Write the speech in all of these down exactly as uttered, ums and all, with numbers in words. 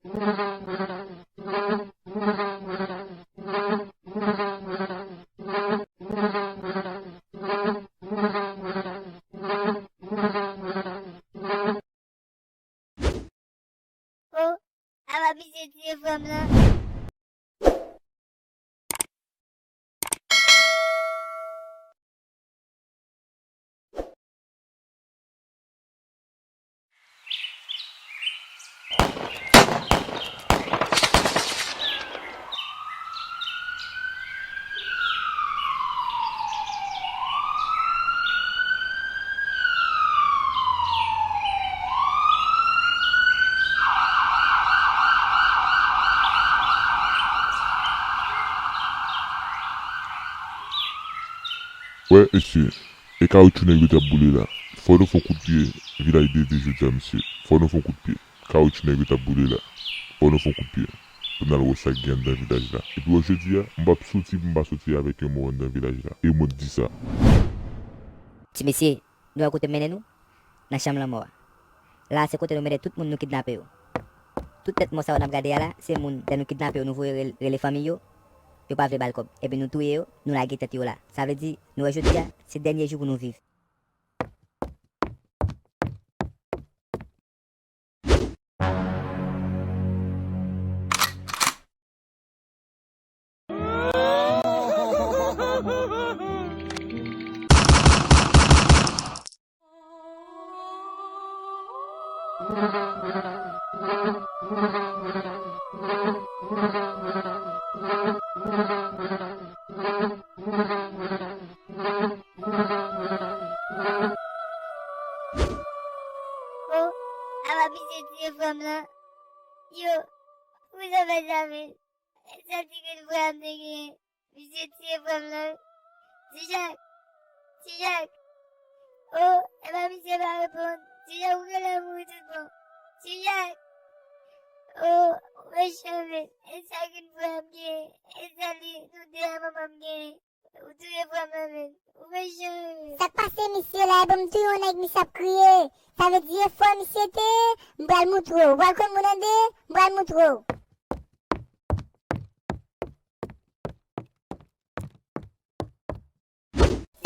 Oh, apa misye tiye fanm nan? Wè, mesye, e kawotchou nèg yo t ap boule la. Fò nou fè yon kout pye vilaj de vye jodi a, mesye. Fò nou fè yon kout pye. Kawotchou nèg yo t ap boule la. Fò nou fè yon kout pye. Pou n al wè sa k gen anndan vilaj la. Epi wè jodi a, m p ap soti pou m pa soti avèk yon mo anndan vilaj la. E mwen k di sa. Ti mesye, nou wè kote m mennen nou? Nan chanm lanmò a. La a se kote nou mennen tout moun nou kidnape yo. Tout tèt mò sa yo n ap gade a la, se moun, lè nou kidnape yo, nou voye rel-, rele fanmi yo, yo pa vle ba l kòb. Epi nou touye yo, nou lage tèt yo la. Sa vle di, nou wè jodi a, se dènye jou pou nou viv. Oh, apa misye tiye fanm nan? Yo, poukisa w fè sa, men? E sèl ti grenn frè a m te genyen. Misye tiye fanm nan. Ti Jak! Ti Jak! Oh, e pa misye pa reponn. Ti Jak, ou genlè mouri tout bon. Ti Jak! Oh, ou mechan, men. E sèl grenn frè a m genyen. E sèl li, nou de a manman m genyen. Ou touye fanm nan, men. Ou mechan, men. Sa k pase misye la? E bon, m touye yon nèg, misye ap kriye. Sa vle di e fò misye te ye? M pral moutre w. Ou pral konn moun an de, m pral moutre w.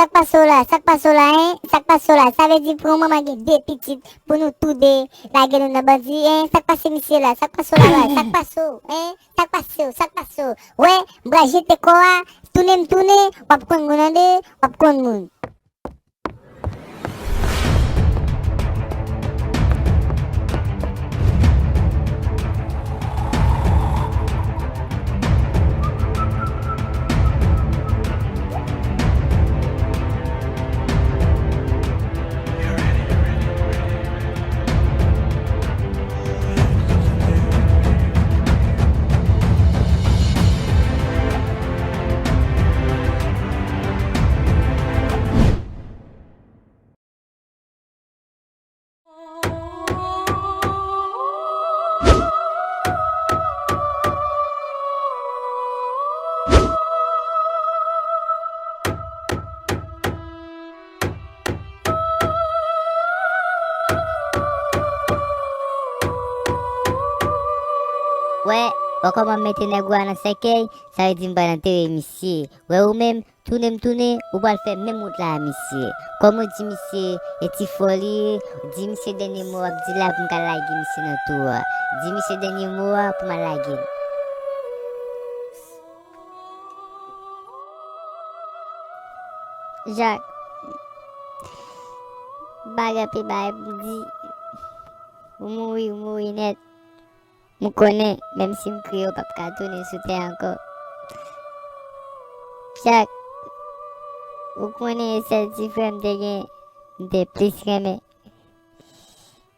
Sa k pase w la? Sa k pase w la, en? Sa k pase w la? Sa vle di pou yon manman gen de pitit, pou nou tou de lage nou nan bandi, en? Sa k pase misye la? Sa k pase w la, la? Sa k pase w, en? Sa k pase w? Sa k pase w? Wè, m pral jete kò a, tounen m tounen, w ap konn moun an de, w ap konn moun. Wè, wè kòman m mete nèg ou a nan sèkèy, sa vle di m pral antere misye. Wè ou menm, tounen m tounen, ou pral fè menm wout la a misye. Kòm ou di misye e ti fò li ye, di misye dènye mo w ap di la pou m ka lage misye nan twou a. Di misye dènye mo a pou m al lage l. Jak, m pa gen anpil bagay pou m di. Ou mouri, ou mouri nèt. M konnen, menm si m kriye, ou p ap ka tounen sou tè ankò. Jak, ou konnen e sèl ti frè m te gen, m te plis renmen.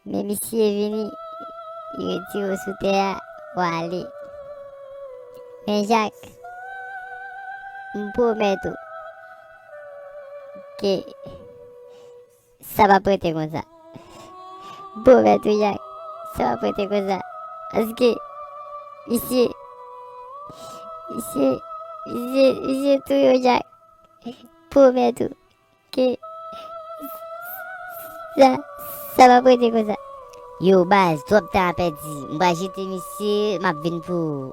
Men misye vini, li retire w sou tè a, w ale. Men Jak, m pwomèt ou ke sa p ap rete konsa. M pwomèt ou, Jak, sa p ap rete konsa. Paske, misye, misye, misye, misye touye w, Jak. M pwomèt ou ke sa, sa p ap rete konsa. Yo, baz, twòp tan a pèdi. M pral jete misye, m ap vin pou ou.